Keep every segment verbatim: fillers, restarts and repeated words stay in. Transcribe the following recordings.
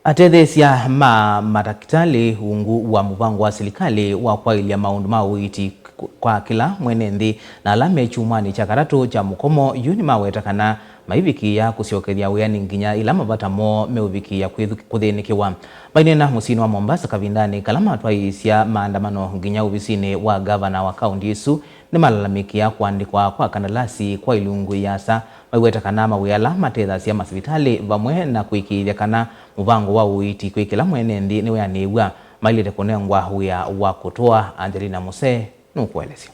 Atetheesya ma matakĩtalĩ ungu wa mũvango wa silikalĩ wa kwaĩlya maũndũ ma ũiiti kwa kĩla mwene nthĩ na ala me kyumwanĩ kya katatũ kya mũkomo yu nĩmaweta kana maivikĩĩa kũsyokethya wĩanĩ nginya ĩla mavata moo meũvikĩĩa kwĩthu-, kũthĩnĩkĩwa. Maineena mũsyĩnĩ wa Mombasa kavindanĩ kala matwaĩĩsya maandamano nginya ovisinĩ wa ngavana wa kaũnti ĩsu, nĩmalalamĩkĩa kũandĩkwa kwa kandalasi kwa ilungu iasa, maiweta kana mawĩa ala matethasya masivitalĩ vamwe na kũĩkĩĩthya kana mũvango wa ũiiti kwĩ kĩla mwene nthĩ nĩweanĩĩw'a, mailĩte kũnengwa wĩa wa kũtũa. Angelina Musee nũkũelesya.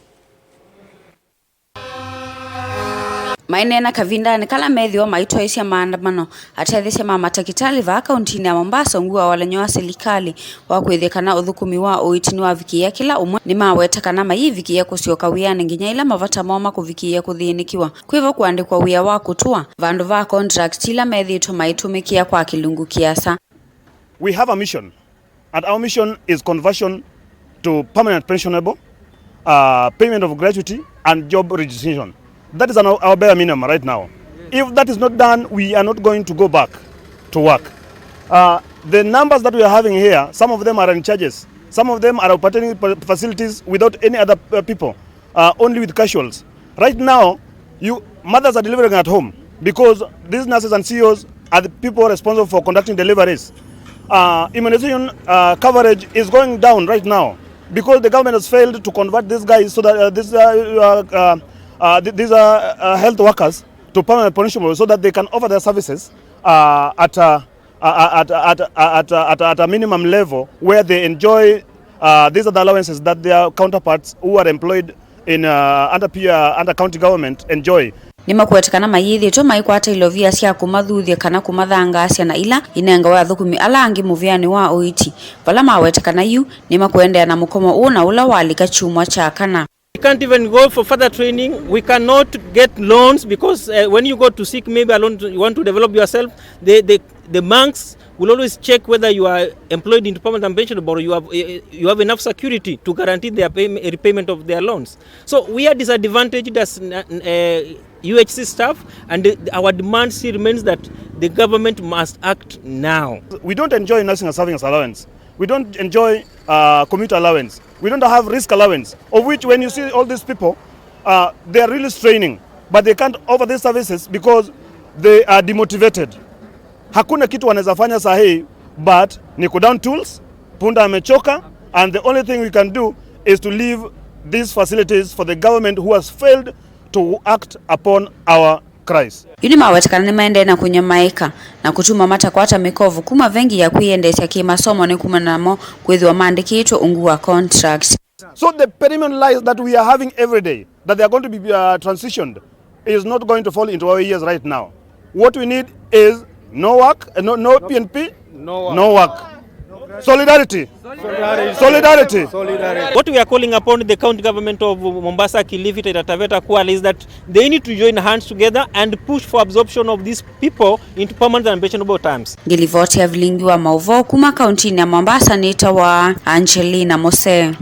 Maineena kavindanĩ kala methĩwa maitwaĩĩsya maandamano, atetheesya ma matakĩtalĩ vaa kaũntinĩ ya Mombasa ungu wa walany'o wa silikalĩ wa kwĩthĩa kana ũthũkũmi wa ũiiti nĩwavikĩĩa kĩla ũmwe, nĩmaweta kana mayĩvikĩĩa kũsyoka wĩanĩ nginya ĩla mavata moo makũvikĩĩa kũthĩnĩkĩwa, kwĩvo kũandĩkwa wĩa wa kũtũa vandũ va contract ila methĩĩtwe maitũmĩkĩa kwa kĩlungu kĩasa. We have a mission, and our mission is conversion to permanent pensionable, uh, payment of gratuity, and job registration. That is an, our bare minimum right now. If that is not done, we are not going to go back to work. Uh, the numbers that we are having here, some of them are in charges, some of them are operating fa-, facilities without any other, uh, people, uh, only with casuals. Right now, you, mothers are delivering at home because these nurses and C E Os are the people responsible for conducting deliveries. Uh, immunization, uh, coverage is going down right now because the government has failed to convert these guys so that, uh, these, uh, uh, uh, uh, th-, these are, uh, health workers to permanent pensionable so that they can offer their services, uh, at, uh, uh, at, at, at, at, at, at a minimum level where they enjoy, uh, these other allowances that their counterparts who are employed in, uh, under P-, uh, under county government enjoy. Nĩmakwete kana mayĩthĩtwe maikwata ilovia sya kũmathuthya kana kũmathangaasya na ila inengawa athũkũmi ala angĩ mũvĩanĩ wa ũiiti, vala mawete kana yu nĩmakũendeea na mũkomo ũũ na ũla walika kyumwa kya kana. We can't even go for further training. We cannot get loans because, uh, when you go to seek maybe a loan, to, you want to develop yourself, the, the, the banks will always check whether you are employed into permanent and pensionable or you have, uh, you have enough security to guarantee their pay, repayment of their loans. So we are disadvantaged as, uh, U H C staff, and, uh, our demand still remains that the government must act now. We don't enjoy nursing and serving allowance. We don't enjoy, uh, commuter allowance. We don't have risk allowance, of which when you see all these people, uh, they are really straining, but they can't offer these services because they are demotivated. Hakuna kitu wanaweza fanya saa hii, but ni kudown tools, punda amechoka, and the only thing we can do is to leave these facilities for the government who has failed to act upon our cries. Yu nĩmaweta kana nĩmaendee na kũnyamaĩka na kũtuma matakwata mĩkovu kuma vengi ya kwĩyendeesya kĩmasomo nĩ kumana namo kwĩthĩwa maandĩkĩtwe ungu wa contract. So the perennial lies that we are having every day, that they are going to be, uh, transitioned, is not going to fall into our ears right now. What we need is no work, uh, no, no P N P, no work. No work. Solidarity. Solidarity. Solidarity. Solidarity. What we are calling upon the county government of Mombasa, Kilifi, Taita Taveta, Kwale is that they need to join hands together and push for absorption of these people into permanent and pensionable terms. Ngĩlivoti ya vilingi wa maũvoo kuma kauntinĩ ya Mombasa nĩtawa Angelina Mose.